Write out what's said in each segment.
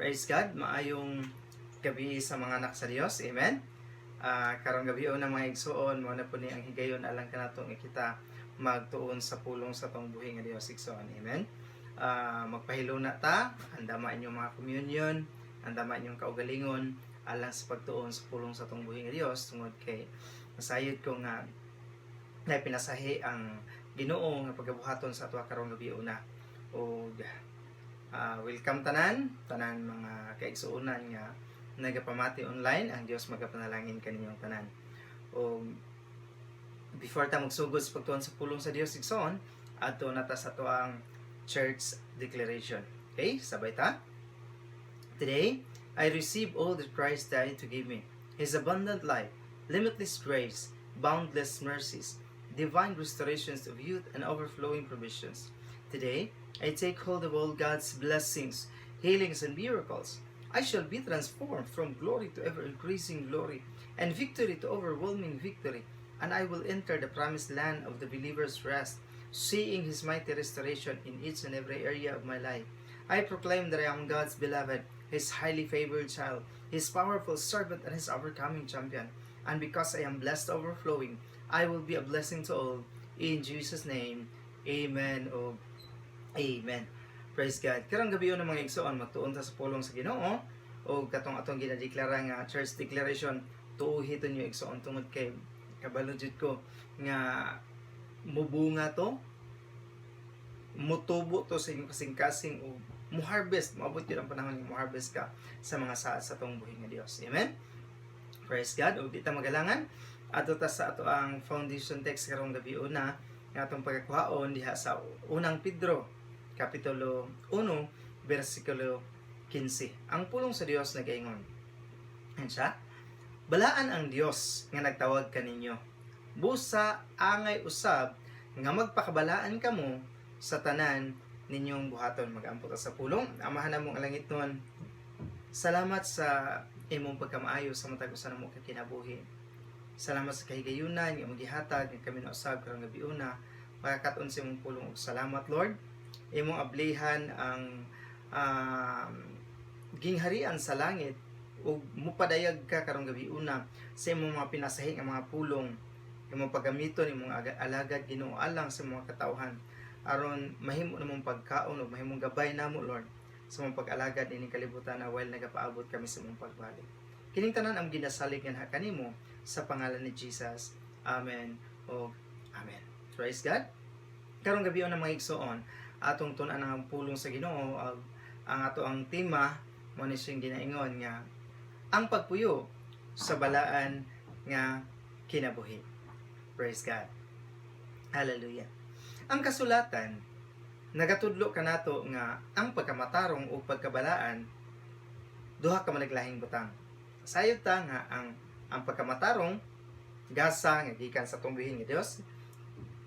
Praise God, maayong gabi sa mga anak sa Dios. Amen. Karong gabi na, mga igsuon, mao na po ni ang higayon alang kanato nga kita magtuon sa pulong sa atong buhi nga Dios, igsuon. Amen. Magpahiluna ta, andama inyong mga communion, andama inyong kaugalingon alang sa pagtuon sa pulong sa atong buhi nga Dios, tungod kay masayod ko nga na pinasahi ang Ginoo nga pagabuhaton sa ato karong gabi una. Og welcome tanan, tanan mga kaigsuonan nga nagapamati online, ang Dios magapanalangin kaninyong tanan. Og before ta magsugod sa pagtuon sa pulong sa Dios, igsoon, adto na ta sa atoang church declaration. Okay, sabay ta. Today, I receive all that Christ died to give me. His abundant life, limitless grace, boundless mercies, divine restorations of youth and overflowing provisions. Today, I take hold of all God's blessings, healings, and miracles. I shall be transformed from glory to ever increasing glory, and victory to overwhelming victory, and I will enter the promised land of the believer's rest, seeing His mighty restoration in each and every area of my life. I proclaim that I am God's beloved, His highly favored child, His powerful servant, and His overcoming champion. And because I am blessed overflowing, I will be a blessing to all. In Jesus' name, amen o amen. Praise God. Karong gabi na, mga igsoon, magtuon ta sa pulong sa Ginoo o katong atong ginadeklara nga church declaration, tuuhi to niyo, igsoon, tungod kay kabalo jud ko nga mubunga to, mutubo to sa inyong kasing-kasing o mo-harvest, moabot yun ang panahon nga mo-harvest ka sa mga saad sa atong buhi nga Dios. Amen. Praise God. Ug di ta magalangan, adto ta sa ato ang foundation text karong gabi una nga atong pagkakuhaon diha sa Unang Pedro kapitulo 1 bersikulo 15. Ang pulong sa Dios nagaingon. Yan siya. "Balaan ang Dios nga nagtawag kaninyo. Busa angay usab nga magpakabalaan kamo sa tanan ninyong buhaton." Magampo ta sa pulong. Amahan namong langitnon, salamat sa imong pagkamaayo sa matag usa namo ka kinabuhi. Salamat sa kahigayunan nga imong gihatag nga kami nausab karong gabi una makakat-on sa imong pulong ug salamat, Lord. Imong ablihan ang gingharian sa langit ug mupadayag ka karong gabi una sa imong mga pinasahi nga mga pulong, imong paggamiton imong alagad, Ginoo, alang sa mga katawhan aron mahimo namong pagkaon ug mahimong gabay namo, Lord, sa imong pag-alagad ining kalibutan na while nagapaabot kami sa imong pagbalik. Kining tanan ang ginasalig nga kanimo sa pangalan ni Jesus. Amen o amen. Praise God. Karong gabi na, mga igsoon, atong tun-an ang pulong sa Ginoo. Ang ato ang tema mo ni siyang ginaingon nga ang pagpuyo sa balaan nga kinabuhi. Praise God. Hallelujah. Ang kasulatan nagatudlo kanato nga ang pagkamatarong o pagkabalaan duha ka managlahing butang. Sayod ta nga ang pagkamatarong gasa nga gikan sa atong buhi nga Dios,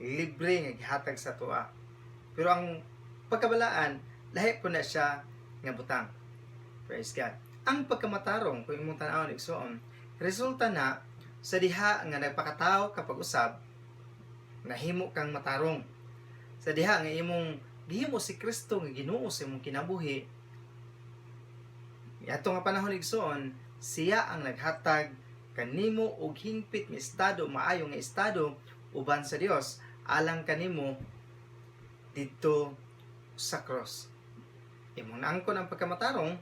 libre nga gihatag sa atoa. Pero ang pagkabalaan, lahi po na siya nga butang. Praise God. Ang pagkamatarong, kung imong tan-awon, igsoon, resulta na sa diha nga nagpakatao kapag usab, nahimo kang matarong. Sa diha nga imong gihimo si Kristo nga Ginoo sa imong kinabuhi, ato nga panahon, igsoon, siya ang naghatag kanimo og hingpit nga estado, maayo nga estado uban sa Dios alang kanimo didto sa cross. Imong naangkon ang pagkamatarong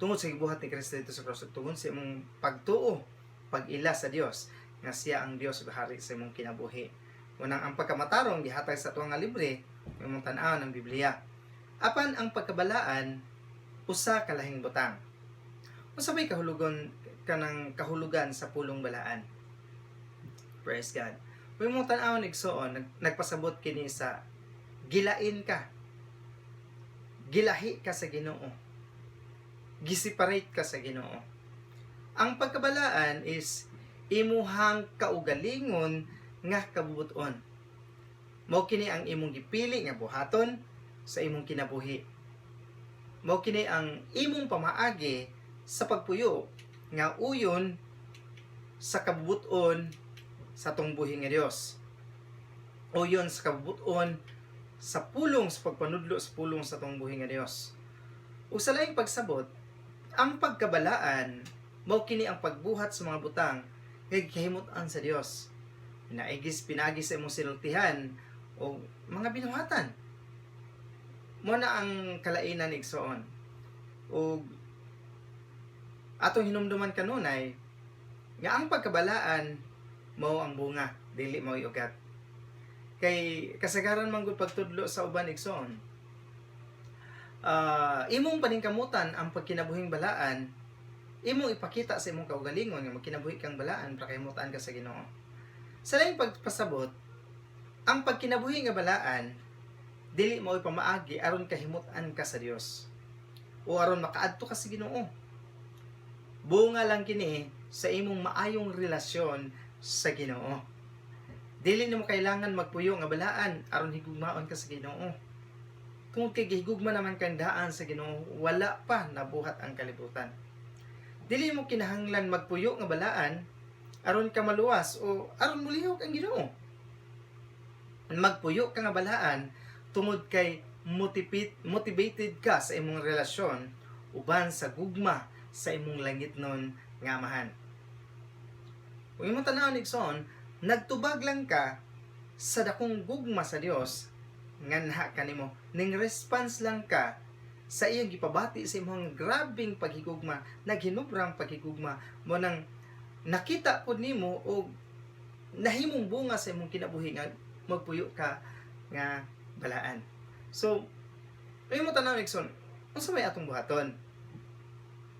tungod sa gibuhat ni Kristo didto sa cross ug tungod sa imong pagtuo, pag-ila sa Dios nga siya ang Dios ug hari sa imong kinabuhi. Unang ang pagkamatarong gihatag sa tuwa nga libre, imong tan-aw ng Biblia. Apan ang pagkabalaan, usa ka lahing butang. Unsa may kahulugon kanang kahulugan sa pulong balaan? Praise God. Kung imong tan-awon, igsoon, nagpasabot kini sa gilain ka. Gilahi ka sa Ginoo. Giseparate ka sa Ginoo. Ang pagkabalaan is imuhang kaugalingon nga kabubuton. Mao kini ang imong gipili nga buhaton sa imong kinabuhi. Mao kini ang imong pamaagi sa pagpuyo nga uyon sa kabubuton sa atong buhi nga Dios. Uyon sa kabubuton sa pulong, sa pagpanudlo sa pulong sa atong buhi nga Dios. Ug sa laing pagsabot, ang pagkabalaan mao kini ang pagbuhat sa mga butang nga gikahimut-an sa Dios. Pinaigis pinaagi sa imong sinultihan o mga binuhatan. Mo na ang kalainan, igsoon. Ug atong hinumduman kanunay nga ang pagkabalaan mao ang bunga, dili mao ugat. Kay kasagaran man gud pagtudlo sa uban, igsoon. Imong paningkamutan ang pagkinabuhing balaan, imong ipakita sa imong kaugalingon nga magkinabuhi kang balaan para kahimutan ka sa Ginoo. Sa laing pagpasabot, ang pagkinabuhi nga balaan dili mao pamaagi aron kahimutan ka sa Dios o aron makaadto ka sa Ginoo. Bunga lang kini sa imong maayong relasyon sa Ginoo. Dili nimo kailangan magpuyo nga balaan aron higugmaon ka sa Ginoo. Tungod kay gihigugma naman kang daan sa Ginoo, wala pa nabuhat ang kalibutan. Dili mo kinahanglan magpuyo nga balaan aron ka maluwas o aron mulihok ang Ginoo. Magpuyo ka nga balaan tungod kay motivated ka sa imong relasyon uban sa gugma sa imong langitnon nga Amahan. Kung imong tan-awon, igsoon, nagtubag lang ka sa dakong gugma sa Dios nga naa kanimo. Ning response lang ka sa iyang gipabati sa imong grabeng paghigugma, naghinubrang paghigugma mo nang nakita pod nimo og nahimong bunga sa imong kinabuhi nga magpuyo ka nga balaan. So, imong tan-awon, igsoon, unsa may atong buhaton?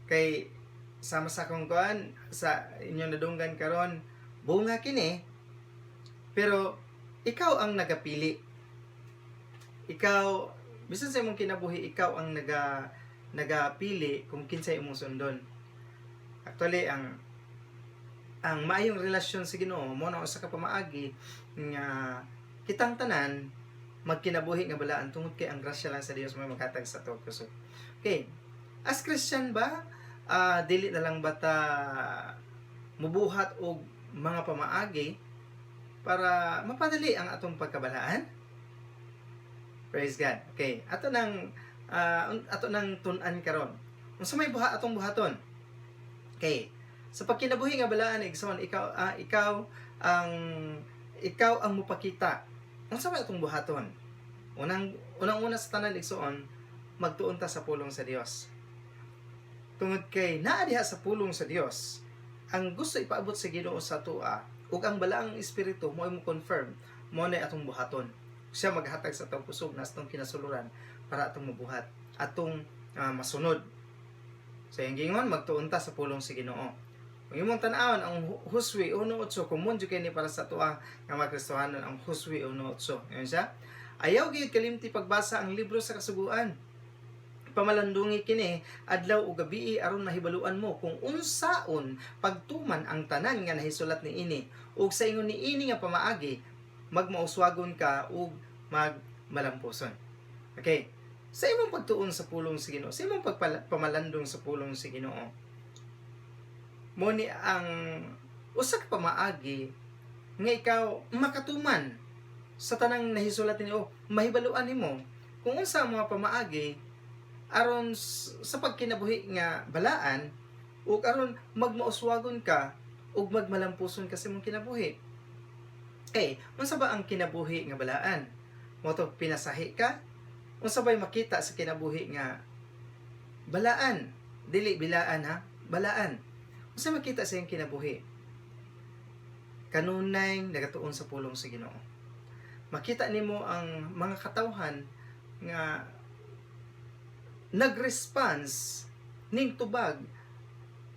Kay sama sa akong kuan sa inyong nadunggan karon, bunga kini, pero ikaw ang nagapili. Ikaw, bisan sa imong kinabuhi, ikaw ang nagapili kung kinsay imong sundon. Actually, ang maayong relasyon sa Ginoo mo na usa ka pamaagi nga kitang tanan magkinabuhi nga balaan tungod kay ang grasya lang sa Dios mo maghatag sa ato kusog. Okay. As Christian ba, dili na lang ba ta mubuhat og mga pamaagi para mapadali ang atong pagkabalaan? Praise God. Okay, ato nang tun-an karon. Unsa may buhat atong buhaton? Okay. Sa pagkinabuhi nga balaan, igsoon, ikaw ang mupakita. Unsa may atong buhaton? Unang-una sa tanan, igsoon, magtuon ta sa pulong sa Dios. Tungod kay naa diha sa pulong sa Dios ang gusto ipaabot sa Ginoo sa atoa ug ang balaang espiritu mo mo confirm mo na atong buhaton. Siya maghatag sa atong kusog na atong kinasuluran para atong mabuhat, atong masunod. Sa iyang gingon, magtuon ta sa pulong sa Ginoo. Kung imong tan-awon ang Josue 1:8, common jud kay ni para sa atoa nga mga Kristohanon ang Josue 1:8. Ingon siya, "Ayaw gyud kalimti pagbasa ang libro sa kasuguan. Pamalandungi kini adlaw ug gabii aron mahibaluan mo kung unsaon pagtuman ang tanan nga nahisulat niini, ug sa ingon niini nga pamaagi magmauswagon ka ug magmalampuson." Okay. Sa imong pagtuon sa pulong sa Ginoo, sa imong pagpamalandong sa pulong sa Ginoo, mo ni ang usa ka pamaagi nga ikaw makatuman sa tanang nahisulat nimo, mahibaluan nimo kung unsa ang mga pamaagi aron sa pagkinabuhi nga balaan ug aron magmauswagon ka ug magmalampuson ka sa imong kinabuhi. Kay unsa ba ang kinabuhi nga balaan? Mo to pinasahi ka? Unsa bay makita sa kinabuhi nga balaan? Dili bilaan ha, balaan. Unsa makita sa iyang kinabuhi? Kanunay nagatuon sa pulong sa Ginoo. Makita nimo ang mga katawhan nga nag-response ning tubag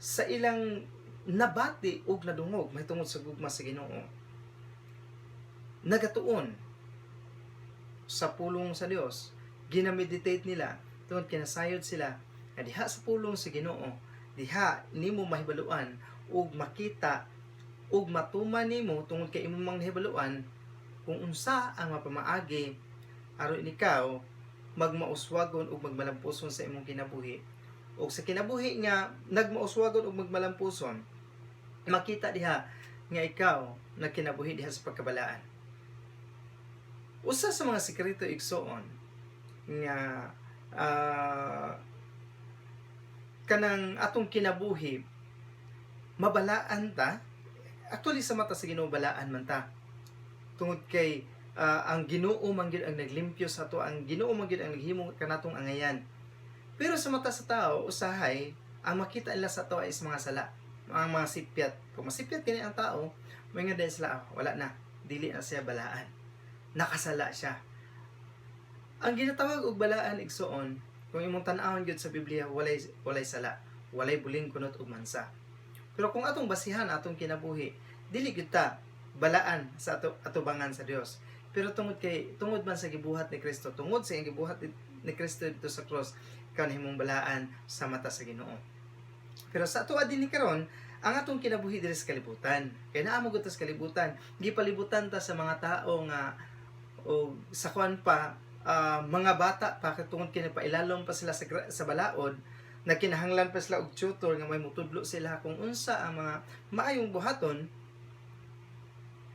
sa ilang nabati ug nadungog mahitungod sa gugma sa Ginoo. Nagatuon sa pulong sa Dios, gina-meditate nila tungod kinasayod sila nga diha sa pulong sa Ginoo, diha nimo mahibaluan ug makita ug matuman nimo tungod kay imong mang nahibaluan kung unsa ang mapamaagi aron ikaw magmauswagon ug magmalampuson sa imong kinabuhi. Ug sa kinabuhi nga nagmauswagon ug magmalampuson, makita diha nga ikaw nagkinabuhi diha sa pagkabalaan. Usa sa mga sekreto, igsoon, nga Kanang atong kinabuhi, mabalaan ta. Actually, sa mata sa Ginoo, balaan man ta. Tungod kay ang Ginoo man gyud ang naglimpyo sa ato, ang Ginoo man gyud ang naghimo kanatong angayan. Pero sa mata sa tao, usahay ang makita nila sa ato is mga sala, ang mga sipyat. Kung masipyat kini ang tao, moingon din sila, "Ah, wala na, dili na siya balaan. Nakasala siya." Ang ginatawag og balaan, igsuon, kung imong tan-awon gyud sa Biblia, walay sala, walay buling kunot ug mansa. Pero kung atong basihan atong kinabuhi, dili gyud ta balaan sa ato atubangan sa Dios. Pero tungod man sa gibuhat ni Kristo, tungod sa iyang gibuhat ni Kristo dito sa cross, ikaw nahimong balaan sa mata sa Ginoo. Pero sa ato din ni karon, ang atong kinabuhi diri sa kalibutan. Kay naa mo gud ta sa kalibutan, gipalibutan ta sa mga tao nga o sa kuan pa, mga bata pa, kay tungod kini pailalom pa sila sa balaod, nagkinahanglan pa sila og tutor nga may mutudlo sila kung unsa ang mga maayong buhaton.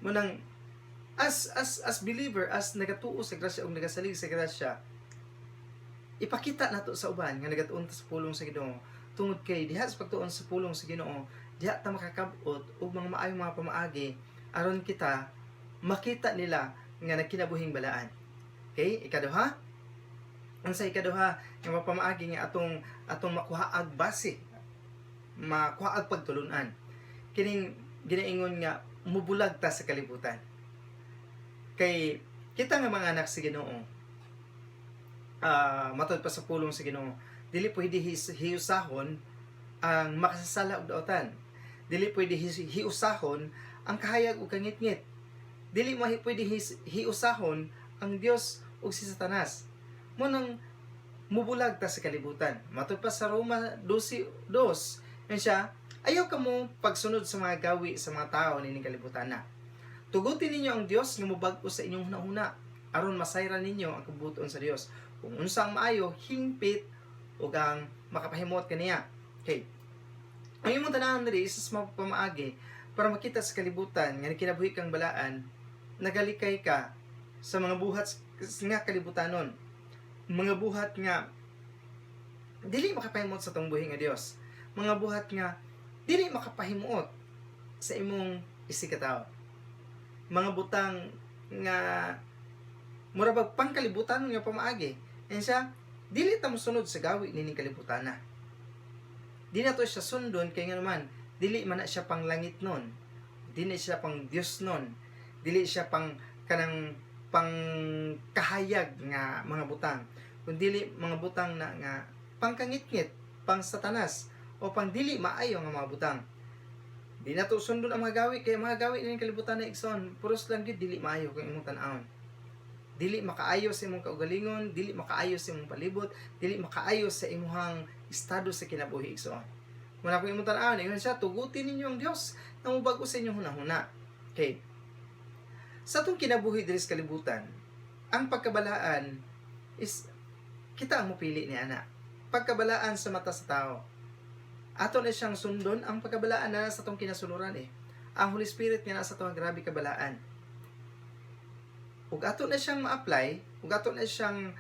Munang as believer, as nagatuo sa grasya ug nagasalig sa grasya, ipakita nato sa uban nga nagatuon ta sa pulong sa Ginoo, tungod kay diha sa pagtuon sa pulong sa Ginoo, diha ta makakab-ot og mga maayong mga pamaagi aron kita makita nila nga nagkinabuhing balaan. Okay, ikaduha. Ang sa ikaduha nga mapamaagi nga atong makuha ag base, makuha ag pagtulunan, kining ginaingon nga mubulag ta sa kalibutan. Kay kita nga mga anak sa Ginoo, matod pa sa pulong sa Ginoo, dili pwede hiusahon ang makasasala og daotan. Dili pwede hiusahon ang kahayag ug kangitngit. Dili mo pwede hiusahon ang Dios ug si Satanas. Mo nang mubulag ta sa kalibutan. Matod pa sa Roma 12:2, yan siya, "Ayaw kamo pagsunod sa mga gawi sa mga tao nining kalibutan na. Tugutin ninyo ang Dios nga mobag-o sa inyong hunahuna aron masayran ninyo ang kabubut-on sa Dios, kung unsa ang maayo, hingpit ug ang makapahimuot kaniya." Okay. Ang imong tanan diri isa sa mga pamaagi para makita sa kalibutan nga kinabuhi kang balaan, nagalikay ka sa mga buhat nga kalibutanon. Mga buhat nga dili makapahimuot sa atong buhi nga Dios. Mga buhat nga dili makapahimuot sa imong isigkatawo. Mga butang nga mura bag pangkalibutan nga pamaagi. And siya, dili ta mosunod sa gawi nining kalibutan na. Di na to siya sundon kay nga naman, dili man na siya pang langit nun. Dili siya pang Dios nun. Dili siya pang kanang pang kahayag nga mga butang. Kung dili mga butang na nga pangkangitngit, pang Satanas o pang dili maayo nga mga butang. Di na to sundon ang mga gawi kay mga gawi nining kalibutan na, igsoon, puros lang gyud dili maayo kung imong tan-awon. Dili makaayo sa imong kaugalingon, dili makaayo sa imong palibot, dili makaayo sa imuhang estado sa kinabuhi, igsoon. Muna kung imong tan-awon, ingon siya, tugutin ninyo ang Dios na mobag-o sa inyong hunahuna. Okay. Sa atong kinabuhi diri sa kalibutan, ang pagkabalaan is kita ang mupili ni ana. Pagkabalaan sa mata sa tao. Ato na siyang sundon ang pagkabalaan na sa atong kinasuluran eh. Ang Holy Spirit nga nasa atong, grabe kabalaan. Ug ato na siyang ma-apply, ug ato na siyang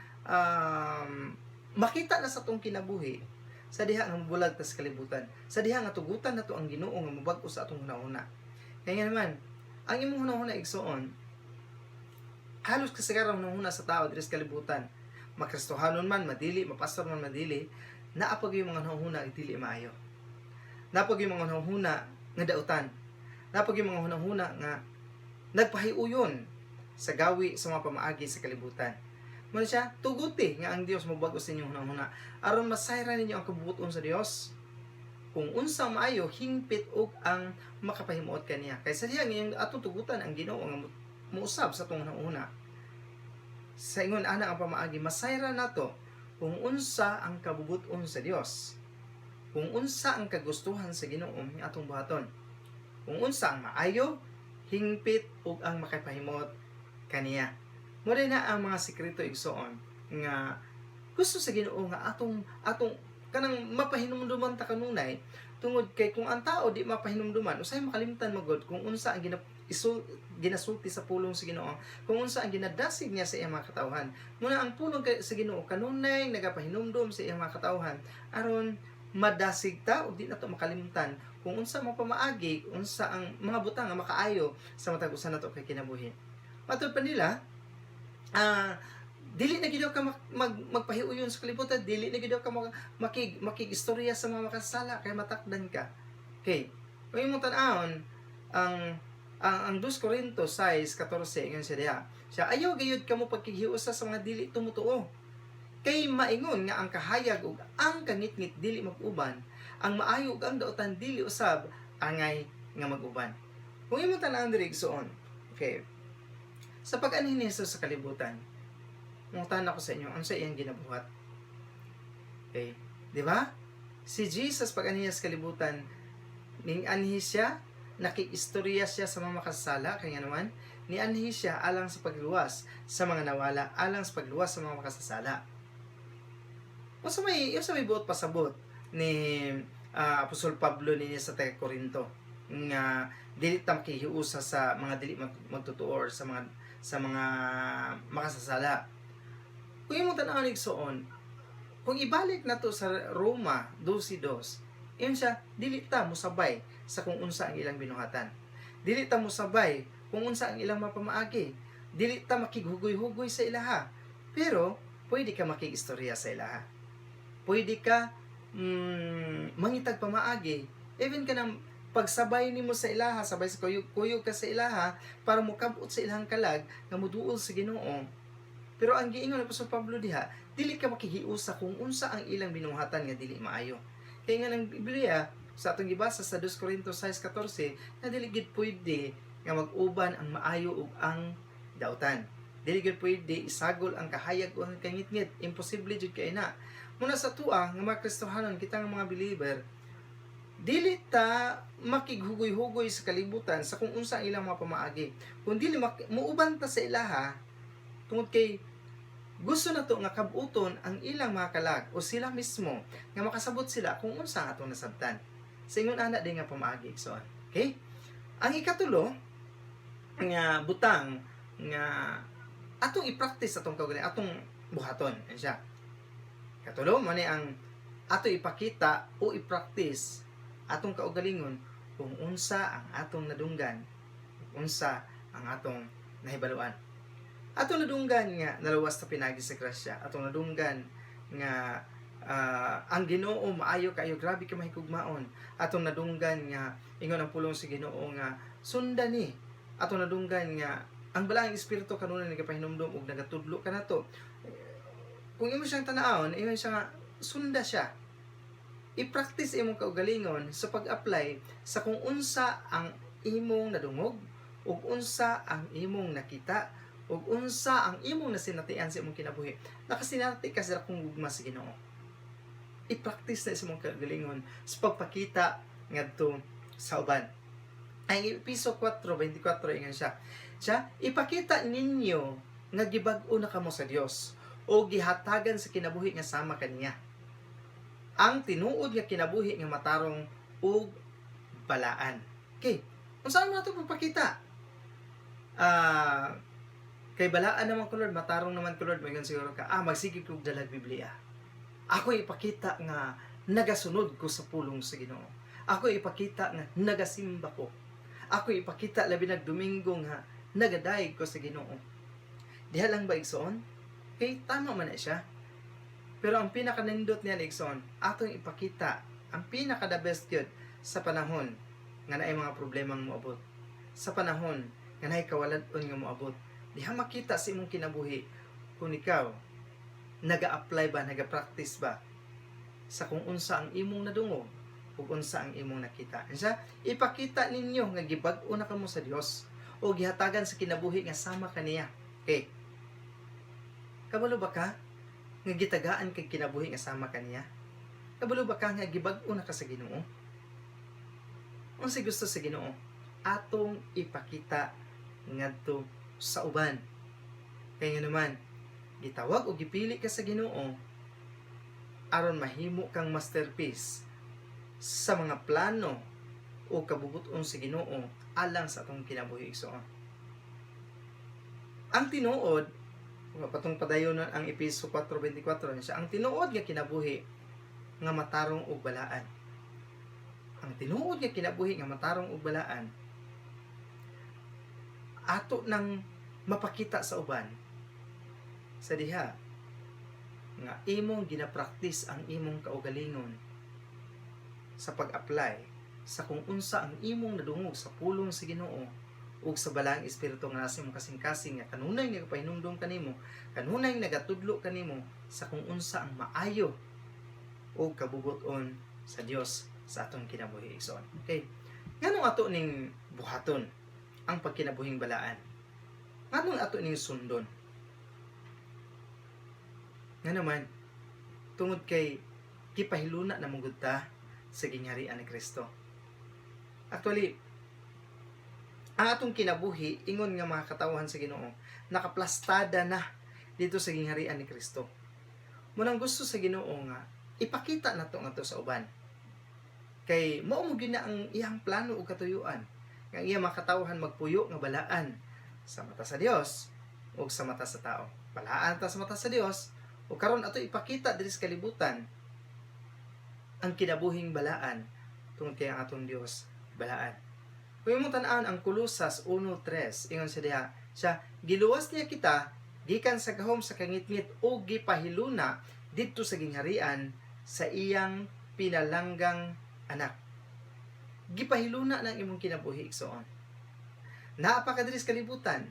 makita na sa atong kinabuhi sa diha nga mobulag ta sa kalibutan. Sa diha nga tugutan nato ang Ginoo nga mobag-o sa atong hunahuna. Kaya nga naman, ang imong hunahuna, igsoon, halos kasagaran hunahuna sa tao diri sa kalibutan, makristohanon man, madili, mapastor man, madili, naa pa yung mga hunahuna nga dili maayo. Naa pa yung mga hunahuna nga dautan. Naa pa yung mga hunahuna nga nagpahiuyon sa gawi sa mga pamaagi sa kalibutan. Muna siya, tuguti nga ang Dios mobag-o sa inyong hunahuna aron masayran ninyo ang kabubuton sa Dios, kung unsang maayo, hingpit ug ang makapahimuot kaniya. Kay sa diha nga atong tugutan ang Ginoo nga muusab sa atong hunahuna, sa ingon ana ang pamaagi, masayran nato kung unsa ang kabubuton sa Dios, kung unsa ang kagustuhan sa Ginoo nga atong buhaton, kung unsa ang maayo, hingpit ug ang makapahimuot kaniya. Mo na ang mga sekreto, igsoon, nga gusto sa Ginoo nga atong kanang mapahinumduman ta kanunay, tungod kay kung ang tao di mapahinumduman, usahay makalimtan magod kung unsa ang ginasulti sa pulong sa Ginoo, kung unsa ang ginadasig niya sa iyang mga katawhan. Muna ang pulong sa Ginoo kanunay nagapahinumdum sa iyang mga katawhan aron Madasig ta ug di nato makalimtan kung unsa mo pamaagi, unsa ang mga butang nga makaayo sa matag usa nato kay kinabuhi. Matud pa nila, dili na gid ka magpahiuyon sa kalibutan, dili na gid ka makig istorya sa mga makasala kay matakdan ka. Okay. Kung imong tan-awon ang 2 Corinto 6:14, ingon siya diha. Siya, "Ayaw gayud kamo pagkighiusa sa mga dili tumutuo. Kay maingon nga ang kahayag ug ang kangitngit dili mag-uban, ang maayo ug ang dautan dili usab angay nga mag-uban." Kung imong tan-awon diri, igsuon, okay. Sa pag-anhi ni Jesus sa kalibutan, mangutana ko sa inyo, unsa iyang ginabuhat? Okay. Di ba? Si Jesus, pag anhi niya sa kalibutan, ning anhi siya, nakikistorya siya sa mga makasala, kaya naman, nianhi siya alang sa pagluwas sa mga nawala, alang sa pagluwas sa mga makasasala. Unsa may buot pasabot ni Apostol Pablo niya sa taga Corinto nga dili ta makihiusa sa mga dili magtotoo or sa mga makasasala? Kung imong tan-awon, igsuon, kung ibalik nato sa Roma 12:2, ingon siya, dili ta mosabay sa kung unsa ang ilang binuhatan. Dili ta mosabay kung unsa ang ilang mapamaagi. Dili ta makighugoy-hugoy sa ilaha. Pero pwede ka makig-istorya sa ilaha. Pwede ka mangitag pamaagi. Even kanang pagsabay nimo sa ilaha, sabay sa kuyog, kuyog ka sa ilaha para mokabot sa ilang kalag nga moduol sa Ginoo. Pero ang giingon ni Apostol Pablo diha, dili ka makihiusa kung unsa ang ilang binuhatan nga dili maayo. Kaya nga ng Biblia sa atong gibasa sa 2 Corinto 6:14 na dili gid pwede nga mag-uban ang maayo ug ang dautan. Dili gid pwede isagol ang kahayag ug ang kangitngit. Imposible jud kay na. Muna sa tua nga mga Kristohanon, kita nga mga believer, dili ta makighugoy-hugoy sa kalibutan sa kung unsa ang ilang mga pamaagi. Kung dili muuban ta sa ilaha tungod kay gusto na to nga kabuton ang ilang mga kalag o sila mismo nga makasabot sila kung unsa ang atong nasabtan. Sa ingon ana din nga pamaagi, igsoon. Okay? Ang ikatulo nga butang nga atong i-practice atong kaugalingon, atong buhaton, yan siya. Katulo, mo ni ang ato ipakita o i-practice atong kaugalingon kung unsa ang atong nadunggan, kung unsa ang atong nahibaluan. Atong nadunggan nga nalawas ta pinagi sa grasya. Atong nadunggan nga ang Ginoo maayo kayo, grabe ka mahigugmaon. Atong nadunggan nga ingon ang pulong sa Ginoo nga sundan ni. Atong nadunggan nga ang Balaang Espiritu kanunay nagapahinumdom ug nagatudlo kanato. Kung imo siyang tan-awon, ingon siya nga sunda siya. I-practice imong kaugalingon sa pag-apply sa kung unsa ang imong nadungog ug unsa ang imong nakita ug unsa ang imong nasinatian sa imong kinabuhi. Nakasinati ka sa kung gugma sa Ginoo. I-practice na sa imong kaugalingon sa pagpakita ngadto sa uban. Ang Epeso 4:24, ingon siya. Siya, "Ipakita ninyo nga gibag-o na kamo sa Dios o gihatagan sa kinabuhi nga sama kaniya. Ang tinuod nga kinabuhi nga matarong ug balaan." Okay. Unsa man nato pagpakita? Kay balaan naman ko, Lord, matarong naman ko, Lord, moingon siguro ka, magsige kog dalag Biblia. Ako ipakita nga nagasunod ko sa pulong sa Ginoo. Ako ipakita nga nagasimba ko. Ako ipakita labi nag Domingo nga nagadayeg ko sa Ginoo. Diha lang ba, igsoon? Okay, tama man na siya. Pero ang pinakanindot niya, igsoon, atong ipakita ang pinaka the best yun sa panahon nga naay mga problemang moabot. Sa panahon nga naay kawalan-on nga moabot. Diha makita sa imong kinabuhi kung ikaw naga-apply ba, naga-practice ba sa kung unsa ang imong nadungog ug unsa ang imong nakita. Siya, "Ipakita ninyo nga gibag-o na kamo sa Dios o gihatagan sa kinabuhi nga sama kaniya." Okay. Kabalo ba ka nga gitagaan kag kinabuhi nga sama kaniya? Kabalo ba ka nga gibag-o na ka sa Ginoo? Unsay gusto sa Ginoo? Atong ipakita ngadto sa uban. Kaya nga naman, gitawag o gipili ka sa Ginoo aron mahimo kang masterpiece sa mga plano o kabubuton sa Ginoo alang sa atong kinabuhi, igsoon. Ang tinuod, patong padayon ang Epeso 4:24 siya, ang tinuod nga kinabuhi nga matarong ug balaan. Ang tinuod nga kinabuhi nga matarong ug balaan, ato nang mapakita sa uban sa diha nga imong ginapractice ang imong kaugalingon sa pag-apply sa kung unsa ang imong nadungog sa pulong sa Ginoo ug sa Balaang Espiritu nga nasa imong kasing-kasing, nga kanunay nagapahinumdom kanimo, kanunay nagatudlo kanimo sa kung unsa ang maayo ug kabubut-on sa Dios sa atong kinabuhi, igsoon. Okay. Nganong ato ning buhaton ang pagkinabuhing balaan? Nganong ato ning sundon? Nga naman, tungod kay gipahiluna na man gud ta sa gingharian ni Kristo. Actually, ang atong kinabuhi, ingon nga mga katawhan sa Ginoo, nakaplastada na dito sa gingharian ni Kristo. Munang gusto sa Ginoo nga ipakita nato ngadto sa uban. Kay mao mo gyud na ang iyang plano ug katuyuan nga ang iyang mga katawhan magpuyo nga balaan sa mata sa Dios ug sa mata sa tao. Balaan ta sa mata sa Dios ug karon ato ipakita diri sa kalibutan ang kinabuhing balaan tungod kay ang atong Dios balaan. Kung imong tan-awon ang Kolosas 1:3, ingon siya diha, siya giluwas niya kita gikan sa gahom sa kangitngit o gipahiluna didto sa gingharian sa iyang pinalanggang anak. Gipahiluna ng imong kinabuhi, igsoon. Naa pa ka diri sa kalibutan.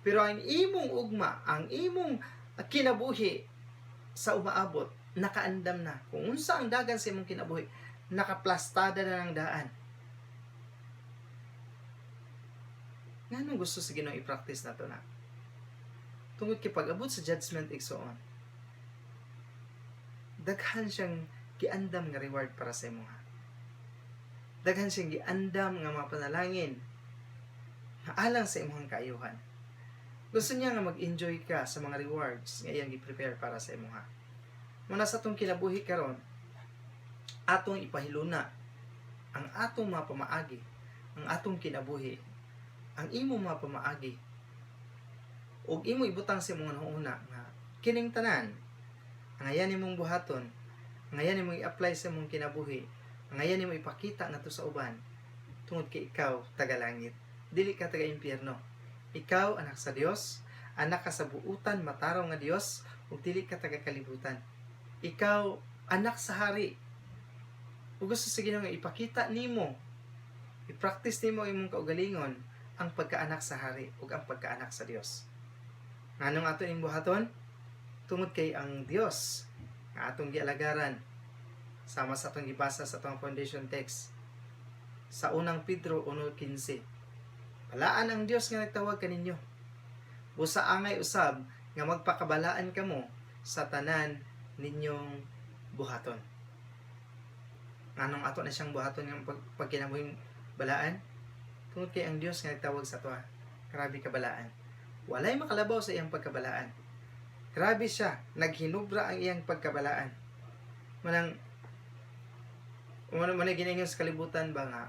Pero ang imong ugma, ang imong kinabuhi sa umaabot, nakaandam na. Kung unsa ang dagan sa imong kinabuhi, nakaplastada na ng daan. Nganong gusto sa Ginoo i-practice nato na? Tungod kay pag-abot sa judgment, igsoon, daghan siyang giandam nga reward para sa imuha. Daghan siyang giandam nga mga panalangin nga alang sa imong kaayuhan. Gusto niya nga mag-enjoy ka sa mga rewards nga iyang gi-prepare para sa imuha. Muna sa atong kinabuhi karon, atong ipahiluna ang atong mga pamaagi, ang atong kinabuhi, ang imong mga pamaagi, ug imo ibutang sa imong una nga kining tanan ang ayan nimong buhaton, ang ayan nimong i-apply sa imong kinabuhi, ang ayan nimo ipakita ngadto sa uban tungod kay ikaw taga-langit, dili ka taga-impyerno. Ikaw anak sa Dios, anak ka sa buutan matarong nga Dios, ug dili ka taga-kalibutan. Ikaw anak sa hari ug gusto sa Ginoo nga ipakita nimo, i-practice nimo ang imong kaugalingon, ang pagkaanak sa hari ug ang pagkaanak sa Dios. Nganong ato ning buhaton? Tungod kay ang Dios nga atong gialagaran, sama sa atong gibasa sa atong foundation text sa Unang Pedro 1:15, balaan ang Dios nga nagtawag kaninyo. Busa angay usab nga magpakabalaan kamo sa tanan ninyong buhaton. Nganong ato na siyang buhaton ng pagkinabuhing balaan? Tungod kay ang Dios nga nagtawag sa atoa, grabe kabalaan. Walay makalabaw sa iyang pagkabalaan. Grabe siya, naghinubra ang iyang pagkabalaan. Manang mao man giningon sa kalibutan ba nga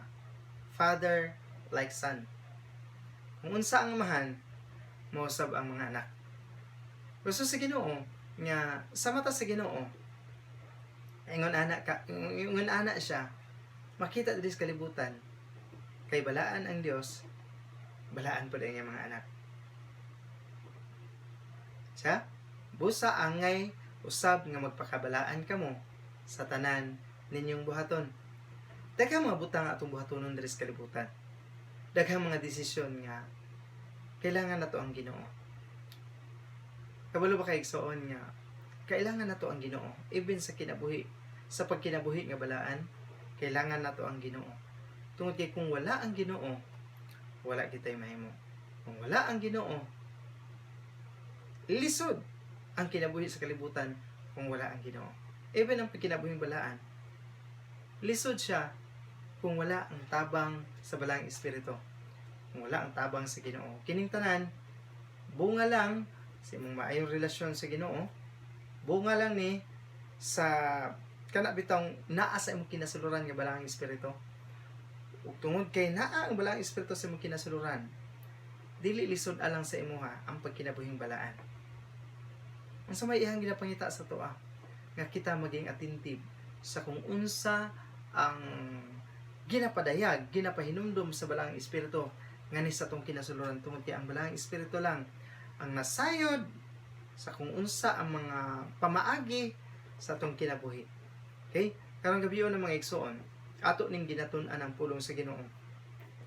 father like son. Kung unsa ang amahan, mausab ang mga anak. Gusto sa Ginoo nga sa mata sa Ginoo, ingon ana ka, ingon ana siya makita diri sa kalibutan, kay balaan ang Dios, balaan pud ang iyang mga anak. Siya, busa angay usab nga magpakabalaan kamo sa tanan ninyong buhaton. Daghang mga butang atong buhatonon diri sa kalibutan. Daghang mga desisyon nga kailangan nato ang Ginoo. Kabalo ba kay, igsoon, nga kailangan nato ang Ginoo even sa kinabuhi, sa pagkinabuhi nga balaan, kailangan nato ang Ginoo. Tungod kay kung wala ang Ginoo, wala kitay mahimo. Kung wala ang Ginoo, lisod ang kinabuhi sa kalibutan kung wala ang Ginoo. Even ang kinabuhing balaan, lisod siya kung wala ang tabang sa Balaang Espiritu. Kung wala ang tabang sa Ginoo. Kining tanan, bunga lang sa imong maayong relasyon sa Ginoo, bunga lang ni sa kana bitong naa sa imong kinasuluran nga Balaang Espiritu. Ug tungod kay naa ang Balaang Espiritu sa imong kinasuluran, dili lisod alang sa imuha ang pagkinabuhing balaan. Unsa may iyang ginapangita sa atoa? Nga kita maging attentive. sa kung unsa ang ginapadayag, ginapahinumdum sa Balaang Espiritu ngani sa atong kinasuluran, tungod kay ang Balaang Espiritu lang ang nasayod sa kung unsa ang mga pamaagi sa atong kinabuhi. Okay? Karong gabi ng mga igsoon, ato ning ginatun-an ang pulong sa Ginoo.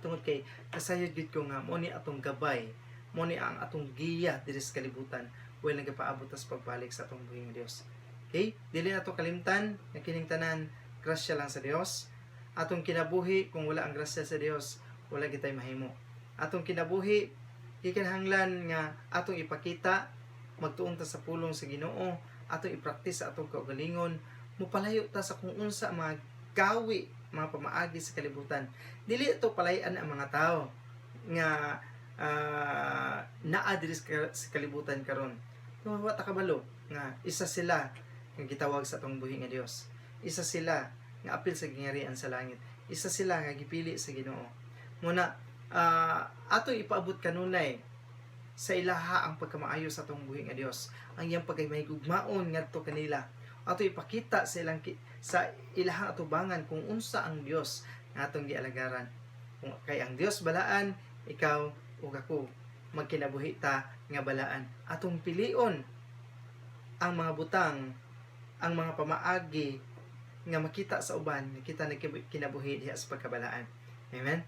Tungod kay kasayod gyud ko nga mo ni atong gabay, mo ni ang atong giya diri sa kalibutan while nagapaabot tas pagbalik sa atong buhi nga Dios. Okay? Dili nato kalimtan nga kining tanan grasya lang sa Dios. Atong kinabuhi, kung wala ang grasya sa Dios, wala gitay mahimo. Atong kinabuhi, gikinahanglan nga atong ipakita, magtuon ta sa pulong sa Ginoo, atong i-practice sa atong kaugalingon, mopalayo ta sa kung unsa ang mga gawi, mga pamaagi sa kalibutan. Dili ito palayan ang mga tao nga naa diri sa kalibutan karon. Wa ta kabalo nga isa sila nga gitawag sa atong buhi nga Dios. Isa sila nga apil sa gingharian sa langit. Isa sila nga gipili sa Ginoo. Muna ato ipaabot kanunay sa ilaha ang pagkamaayo sa atong buhi nga Dios. Ang iyang pagkamahigugmaon ngadto kanila. Ato ipakita sa ilahang atubangan kung unsa ang Dios nga atong gialagaran. Kung kay ang Dios balaan, ikaw ug ako magkinabuhi ta nga balaan. Atong pilion ang mga butang, ang mga pamaagi nga makita sa uban, kita kinabuhi diha sa pagkabalaan. Amen?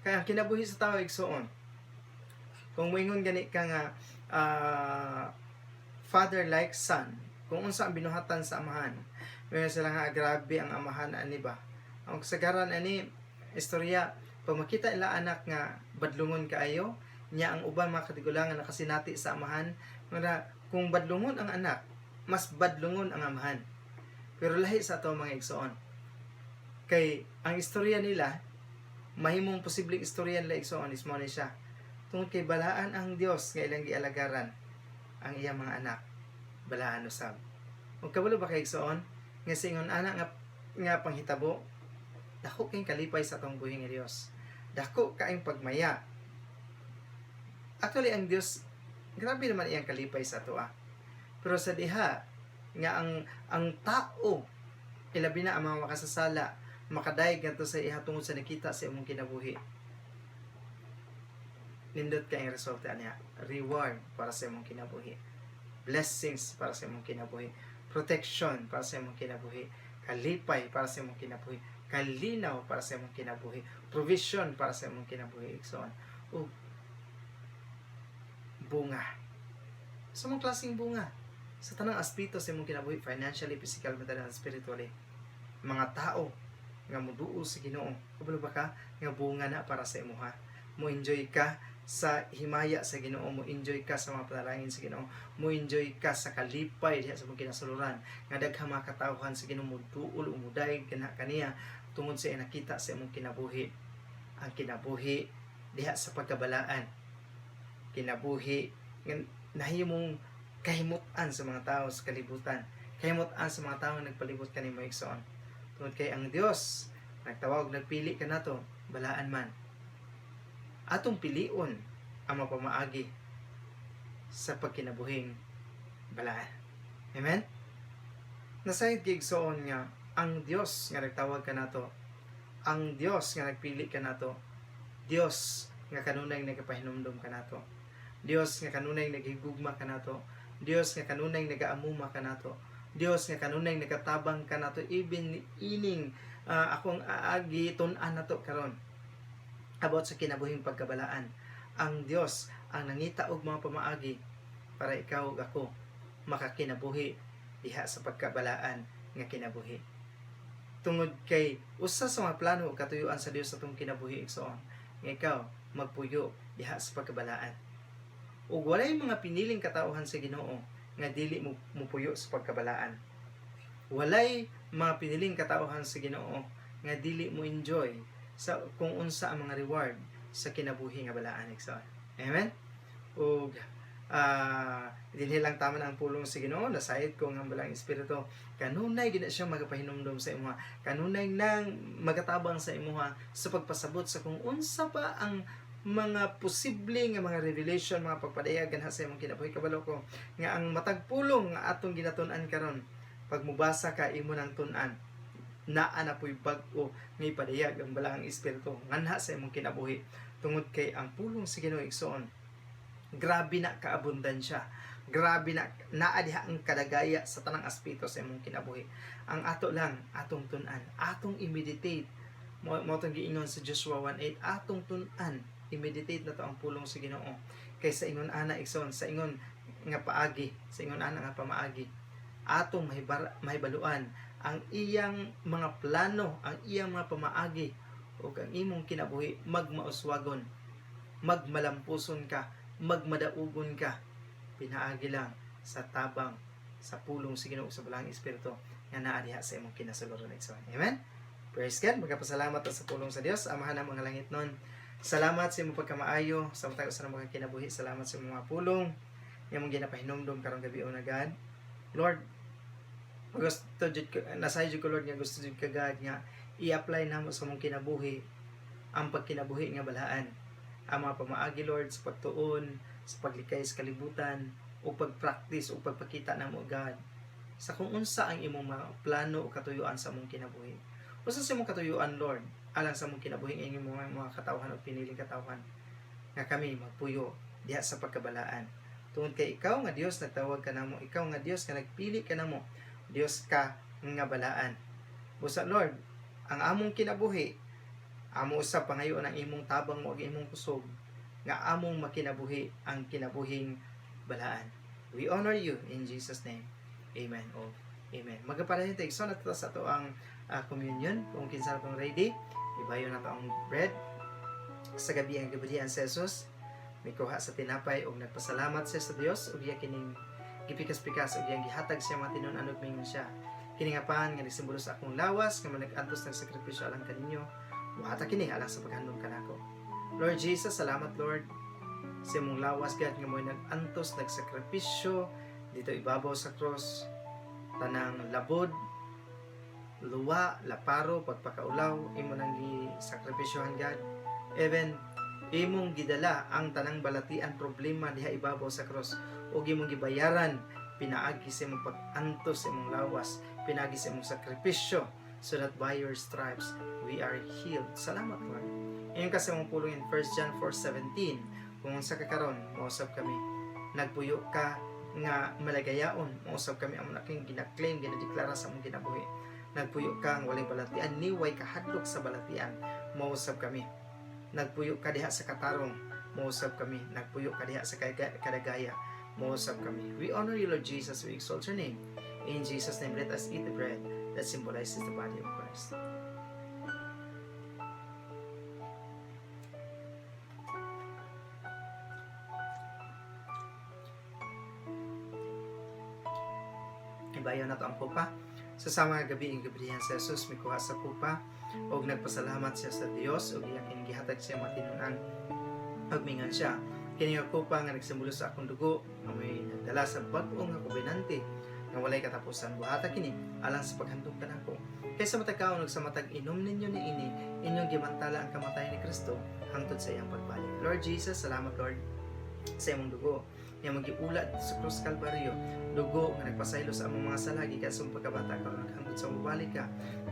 Kaya ang kinabuhi sa tao, igsuon, kung moingon gani ka nga father like son, kung unsa ang binuhatan sa amahan, may sila nga grabe ang amahan ani ba. Ang kasagaran ani istorya, pag makita ila anak nga badlungon kaayo, nya ang uban mga katigulangan nakasinati sa amahan, nga kung badlungon ang anak, mas badlungon ang amahan. Pero lahi sa ato, mga igsoon. Kay ang istorya nila, mahimong posibleng istorya nila, igsoon, is mo ni siya. Tungod kay balaan ang Dios nga ilang gialagaran, ang iyang mga anak balaan usab. Ug kabalo ba kay, igsoon, nga sa ingon ana nga panghitabo, dako kay kalipay sa atong buhi nga Dios. Dako kaayong pagmaya. Actually, ang Dios grabe naman iyang kalipay sa ato ah. Pero sa diha nga ang tao, ilabi na ang mga makasasala, makadayeg ngadto sa iha tungod sa nakita sa imong kinabuhi, nindot kay ang resulta niya: reward para sa imong kinabuhi, blessings para sa imong kinabuhi, protection para sa imong kinabuhi, kalipay para sa imong kinabuhi, kalinaw para sa imong kinabuhi, provision para sa imong kinabuhi, igsoon, ug bunga sa mga klaseng bunga sa tanang aspeto sa imong kinabuhi: financially, physical, mental, and spiritually. Mga tao nga muduol sa Ginoo, kabalo ba ka nga bunga na para sa imuha? Mo enjoy ka sa himaya sa Ginoo, mo enjoy ka sa mga panalangin sa Ginoo, mo enjoy ka sa kalipay diha sa imong kinasuluran nga daghang mga katawhan sa Ginoo muduol o mudayeg kana kaniya tungod sa nakita sa imong kinabuhi, ang kinabuhi diha sa pagkabalaan, kinabuhi nga nahimong kahimutan sa mga tao sa kalibutan, kahimutan sa mga tao nga nagpalibot kanimo, igsoon, tungod kay ang Dios nagtawag, nagpili kanato, balaan man. Atong pilion ang mapamaagi sa pagkinabuhing balaan. Amen? Nasayod kay, igsoon, nga ang Dios nga nagtawag kanato, ang Dios nga nagpili kanato, Dios nga kanunay nagapahinumdom kanato, Dios nga kanunay naghigugma kanato, Dios nga kanunay nagaamuma kanato, Dios nga kanunay nagatabang kanato, even ining akong aagi tun-an nato karon about sa kinabuhing pagkabalaan. Ang Dios ang nangita og mga pamaagi para ikaw ug ako makakinabuhi diha sa pagkabalaan nga kinabuhi. Tungod kay usa sa mga plano ug katuyuan sa Dios sa atong kinabuhi, igsoon, nga ikaw magpuyo diha sa pagkabalaan. Ug walay mga piniling katawhan sa Ginoo nga dili mo mupuyo sa pagkabalaan. Walay mga piniling katawhan sa Ginoo nga dili mo enjoy sa kung unsa ang mga reward sa kinabuhi nga balaan, igsoon. Amen. Ug dinhi lang taman ang pulong sa Ginoo. Nasayod ko nga ang Balaang Espiritu kanunay gina siya magapahinumdom sa imuha, kanunay nang magatabang sa imuha sa pagpasabot sa kung unsa pa ang mga posible nga mga revelation, mga pagpadayag ganha sa imong kinabuhi. Kabalo ko nga ang matag pulong nga atong ginatun-an karon, pag mubasa ka, imo nang tun-an. Naa na po'y bag-o nga ipadayag ang Balaang Espiritu nganha sa imong kinabuhi, tungod kay ang pulong sa Ginoo, igsoon, grabe na kaabundansya, grabe na naa diha ang kadagaya sa tanang aspeto sa imong kinabuhi. Ang ato lang, atong tun-an, atong i-meditate. Mao tong giingon sa Joshua 1:8, atong tun-an, i-meditate nato ang pulong sa Ginoo, kay sa ingon ana, igsoon, sa ingon nga paagi, sa ingon ana nga pamaagi, atong mahibaluan ang iyang mga plano, ang iyang mga pamaagi, ug ang imong kinabuhi magmauswagon, magmalampuson ka, magmadaugon ka, pinaagi lang sa tabang sa pulong sa Ginoo, sa Balaang Espiritu nga naa diha sa imong kinasuluran, igsoon. Amen. Praise God. Magpasalamat ta sa pulong sa Dios. Amahan ng mga langitnon, salamat sa imong pagkamaayo sa matag usa mga kinabuhi. Salamat sa imong mga pulong nga imong ginapahinumdom karong gabi na, God. Lord, gusto jud ko, nasay jud ko, Lord, nga gusto jud ka, God, nga i-apply namo sa among kinabuhi ang pagkinabuhi nga balaan. Ang mga pamaagi, Lord, sa pagtuon, sa paglikay sa kalibutan, o pag-practice o pagpakita namo, God, sa kung unsa ang imong mga plano o katuyuan sa among kinabuhi. Unsa sa imong katuyuan, Lord, alang sa among kinabuhi ang imong mga katawhan o piniling katawhan, nga kami magpuyo diha sa pagkabalaan. Tungod kay ikaw nga Dios nagtawag ka namo, ikaw nga Dios nga nagpili ka namo, Dios ka nga balaan. Busa, Lord, ang among kinabuhi, amo sa pangayoon ang imong tabang mo ug imong kusog nga among makinabuhi ang kinabuhing balaan. We honor you in Jesus' name. Amen. Oh, amen. Magapadayon tayo sa nato sa ato ang communion. Kung kinsa na ready, ibayo nato ang bread. Sa gabi ang gibudhian si Jesus, mikuha sa tinapay ug nagpasalamat siya sa Dios ug iya kining gipikas-pikas ug iyang gihatag siya mga tinun-an ug mingon siya, "Kini nga pan nga nagsimbolo sa akong lawas nga nag-antos ng sakripisyo alang kaninyo, buhata kini alang sa paghandom kanako." Lord Jesus, salamat, Lord, sa imong lawas, God, nga mo'y nag-antos, nagsakripisyo dito ibabaw sa cross. Tanang labod, luwa, laparo, pagpakaulaw, imo nang gisakripisyohan, God. Even imong gidala ang tanang balatian, problema diha ibabaw sa cross ug imong gibayaran pinaagi sa imong pag-antos sa imong lawas, pinaagi sa imong sakripisyo, so that by your stripes we are healed. Salamat, Lord. Ingon ka sa imong pulong in 1 John 4:17, kung unsa ka karon, mausab kami. Nagpuyo ka nga malagayaon, mausab kami. Amo na king gina-claim, ginadeklara sa among kinabuhi. Nagpuyo ka ang walay balatian, ni way kahadlok sa balatian, mausab kami. Nagpuyo ka diha sa katarong, mausab kami. Nagpuyo ka diha sa kadagaya, mausab kami. We honor you, Lord Jesus. We exalt your name. In Jesus' name, let us eat the bread that symbolizes the body of Christ. Ibayo nato ang kupa. Sa sama nga gabi, ang gibudhian si Jesus, mikuha sa kupa ug nagpasalamat siya sa Dios ug iya kini gihatag siya mga tinun-an ug mingon siya, "Kini nga kupa nga nagsimbolo sa akong dugo nga may nagdala sa bag-o nga kobenante nga walay katapusan. Buhata kini alang sa paghandom kanako. Kay sa matag kaon ug sa matag inom ninyo niini, inyong gimantala ang kamatayon ni Kristo hangtod sa iyang pagbalik." Lord Jesus, salamat, Lord, sa imong dugo nga magiula sa krus Kalbaryo, dugo nga nagpasaylo sa among mga sala gikan sa among pagkabata karon hangtod sa mobalik ka,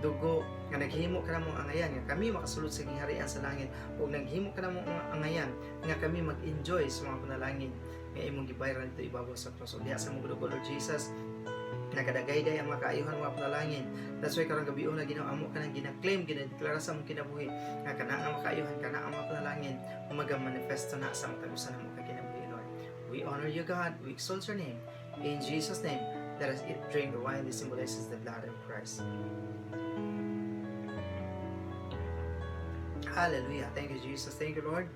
dugo nga naghimo kanamong angayan nga kami makasulod sa gingharian sa langit ug naghimo kanamong angayan nga kami mag-enjoy sa mga panalangin nga imong gibayran dito ibabaw sa cross. Ug diha sa imong dugo, Lord Jesus, nakadagayday ang mga kaayuhan, mga panalangin. That's why karong gabi na, Ginoo, amo kanang gina-claim, ginadeklara sa among kinabuhi nga kana ang mga kaayuhan, kana ang mga panalangin maga-manifesto na sa matag usa namo ka kinabuhi. Lord, we honor you, God. We exalt your name. In Jesus' name, let us eat, drink the wine that symbolizes the blood of Christ. Hallelujah. Thank you, Jesus. Thank you, Lord.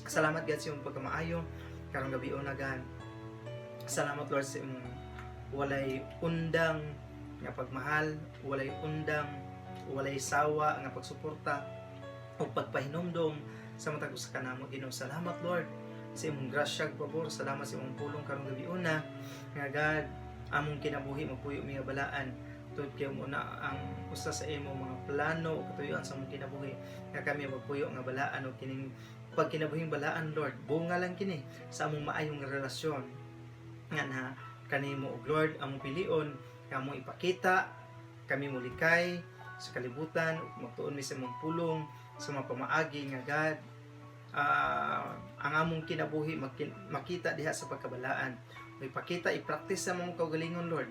Salamat, God, sa imong pagkamaayo karong gabi na, God. Salamat, Lord, sa imong walay undang nga pagmahal, walay undang, walay sawa nga pagsuporta o pagpahinumdom sa matag usa kanamo, Ginoo. Salamat, Lord, sa imong grasya ug pabor. Salamat sa imong pulong karong gabi una nga, God, among kinabuhi magpuyo mi nga balaan, tungod kay mo na ang usa sa imong mga plano o katuyuan sa among kinabuhi nga kami magpuyo nga balaan. O kining pagkinabuhing balaan, Lord, bunga lang kini sa among maayong relasyon nga na kanimo. Og Lord, among pilion nga among ipakita kami mulikay sa kalibutan, magtuon mi sa imong pulong sa mga pamaagi nga, God, ang among kinabuhi makita diha sa pagkabalaan. May pakita, i-practice sa among kaugalingon, Lord,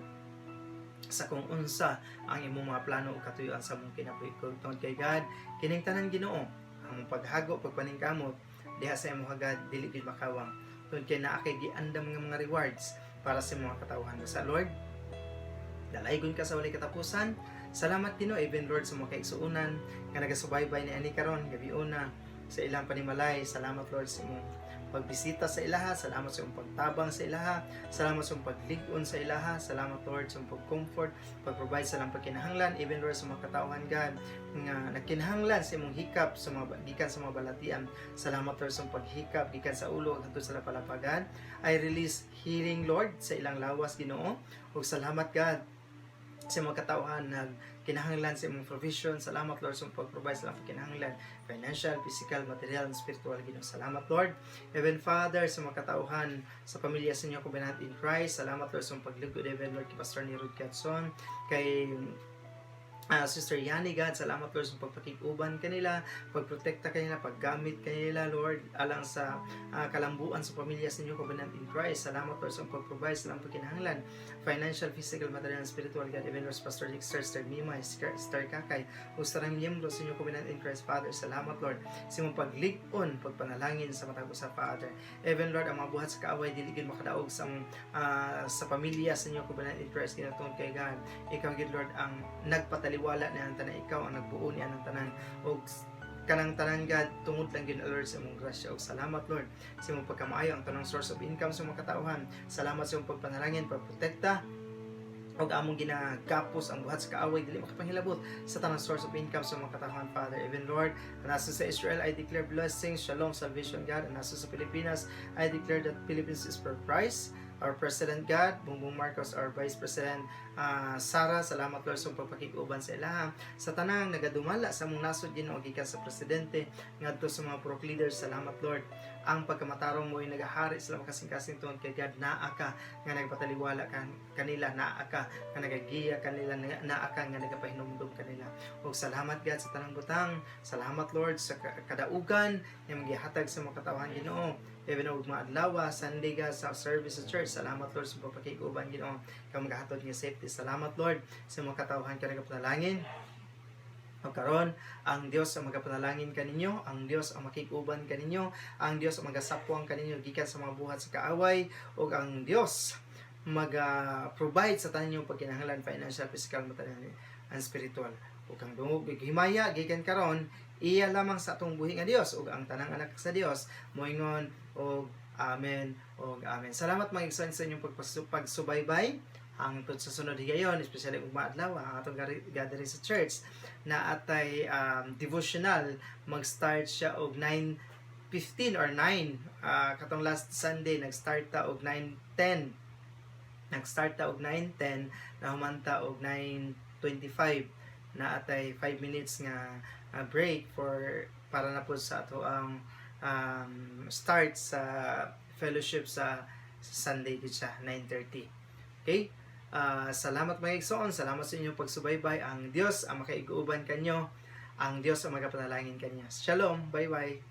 sa kung unsa ang imong mga plano o katuyuan sa among kinabuhi. Tungod kay, God, kining tanan, Ginoo, ang among paghago, pagpaningkamot diha sa imong God, dili gyud makawang tungod kay naa kay giandam nga mga rewards para sa mga katawhan. Sa Lord, dalaygon ka sa walay katapusan. Salamat, Ginoo, even, Lord, sa mga kaigsuonan nga nagasubaybay ni ani karon gabi una sa ilang panimalay. Salamat, Lord, sa imong pagbisita sa ilaha. Salamat sa imong pagtabang sa ilaha. Salamat sa imong paglig-on sa ilaha. Salamat, Lord, sa imong pag-comfort, pag-provide sa ilang pagkinahanglan, even, Lord, sa mga katawhan, God, nga nagkinahanglan sa imong hikap sa mga gikan sa mga balatian. Salamat, Lord, sa imong paghikap gikan sa ulo hangtod sa lapalapagan. I release healing, Lord, sa ilang lawas, Ginoo. Ug salamat, God, sa mga katawhan nag kinahanglan sa imong provision. Salamat, Lord, sa imong pag-provide sa ilang pagkinahanglan, financial, physical, material, and spiritual, Ginoo. Salamat, Lord. Heaven Father, sa mga katauhan sa pamilya sa New Covenant in Christ. Salamat, Lord, sa imong paglingkod, even, Lord, kay Pastor ni Rod Katson, kay Sister Yani, God. Salamat, Lord, sa pagpakig-uban kanila, pagprotekta kanila, paggamit kanila, Lord, alang sa kalambuan sa pamilya sa New Covenant in Christ. Salamat, Lord, sa pag-provide sa ilang pagkinahanglan, financial, physical, material, and spiritual, God. Even, Lord, Pastor Dexter, Sister Mima, Sister Kakay, ug sa tanang miyembro sa New Covenant in Christ, Father. Salamat, Lord, sa imong paglig-on, pagpanalangin sa matag usa, Father. Even, Lord, ang mga buhat sa kaaway dili gid makadaog sa pamilya sa New Covenant in Christ, tungod kay, God, ikaw gid, Lord, ang nagpataliwala ni ang tanan, ikaw ang nagbuo ni ang tanan, ug kanang tanan, God, tungod lang gyud, Lord, sa imong grasya. Ug salamat, Lord, sa imong pagkamaayo, ang tanang source of income sa mga katauhan. Salamat sa imong pagpanalangin, pagprotekta, ug among ginagapos ang buhat sa kaaway, dili makapanghilabot sa tanang source of income sa mga katauhan, Father. Even, Lord, nasa sa Israel, I declare blessings, shalom, salvation, God. And nasa sa Pilipinas, I declare that Philippines is for Christ. Our President, God, Bongbong Marcos, our Vice President, Sara, salamat, Lord, sa pagpakig-uban sa ilaha. Sa tanang nagadumala sa among nasod, Ginoo, gikan sa presidente ngadto sa mga purok leaders, salamat, Lord. Ang pagkamatarong mo ay nagahari sa kasing-kasing tungod kay, God, naa ka nga nagpataliwala kanila, naa ka nga nagagiya kanila, naa ka nga nagapahinumdom kanila. Ug salamat, God, sa tanang butang. Salamat, Lord, sa kadaugan nga magihatag sa mga katawhan, Ginoo. Even og mga adlaw, Sunday, God, sa service sa church. Salamat, Lord, sa pagpakig-uban, Ginoo. Ikaw magahatod nga safety. Salamat, Lord, sa mga katawhan ka nagapanalangin. O karon, ang Dios ang magapanalangin kaninyo, ang Dios ang makig-uban kaninyo, ang Dios ang magasapwang kaninyo gikan sa mga buhat sa kaaway, ug ang Dios maga-provide sa tanan inyong pagkinahanglan, financial, physical, material, and spiritual. Ug ang dungog ug himaya gikan karon, iya lamang sa atong buhi nga Dios, ug ang tanang anak sa Dios moingon og amen ug amen. Salamat, mga igsoon, sa inyong pagsubaybay hangtod sa sunod higayon, especially ug maadlaw ang atong gathering sa church na atay devotional. Mag-start siya og 9:15 or 9. Katong last Sunday nag-start ta og 9:10, nag-start ta og 9:10, nahuman ta og 9:25, na atay 5 minutes nga break for para na po sa ato ang start sa fellowship sa Sunday gid siya, 9:30. Okay? Salamat, mga igsoon, salamat sa inyong pagsubaybay. Ang Dios ang makaig-uban kanyo. Ang Dios ang magapanalangin kanyo. Shalom. Bye-bye.